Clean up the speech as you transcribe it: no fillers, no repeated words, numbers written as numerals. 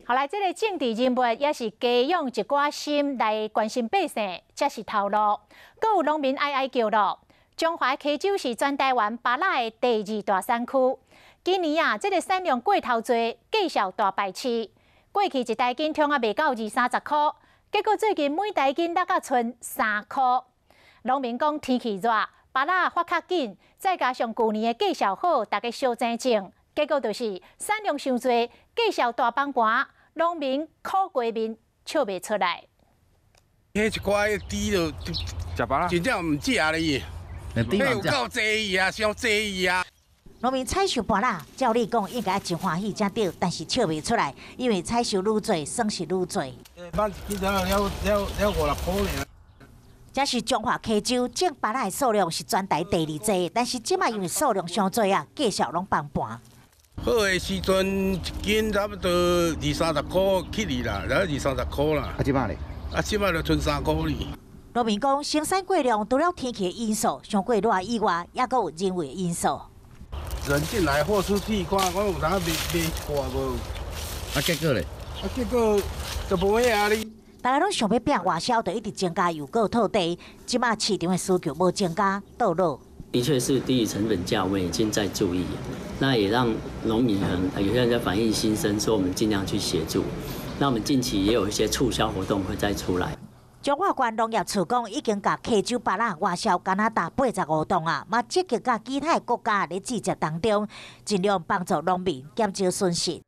後來，這個政治人物也是加用一寡心來關心百姓，才是頭路。閣有農民哀哀叫囉。彰化溪州是全台灣芭樂的第二大產區。今年啊，這個產量過頭濟，價數大敗市。過去一台斤通啊賣到二三十箍，結果最近每台斤落甲賰3箍。農民講天氣熱，芭樂發較緊，再加上舊年的價數好，大家相爭種，結果就是產量傷濟，價數大崩盤。農民苦過面，笑袂出來。彼一寡豬就食芭樂，真正毋食咧，彼有夠濟啊，傷濟啊。農民採收芭樂，照理講應該真歡喜才對，但是笑袂出來，因為採收愈濟，損失愈濟。咱一斤了了了五六箍爾。這是彰化溪州種芭樂的數量是全台第二濟，但是這擺因為數量傷濟啊，價數攏崩盤。好的時陣，一斤差不多二三十箍起哩啦，了二三十箍啦。啊，這擺咧？啊，這擺就賰3箍哩。農民講，生產過量除了天氣的因素，傷過熱以外，抑閣有人為的因素。人進來貨出去，看講有當賣賣一寡無？啊，結果咧？啊，結果就無遐啊哩。大家攏想欲拼外銷，就一直增加油果套袋。這擺市場的需求無增加，倒落。的確是低於成本價，我們已經在注意，那也讓農民很有些人在反映心聲，說我們盡量去協助。那我們近期也有一些促銷活動會再出來。彰化縣農業處講，已經共溪州芭樂外銷加拿大85噸啊，嘛積極佮其他國家咧接觸當中，盡量幫助農民減少損失。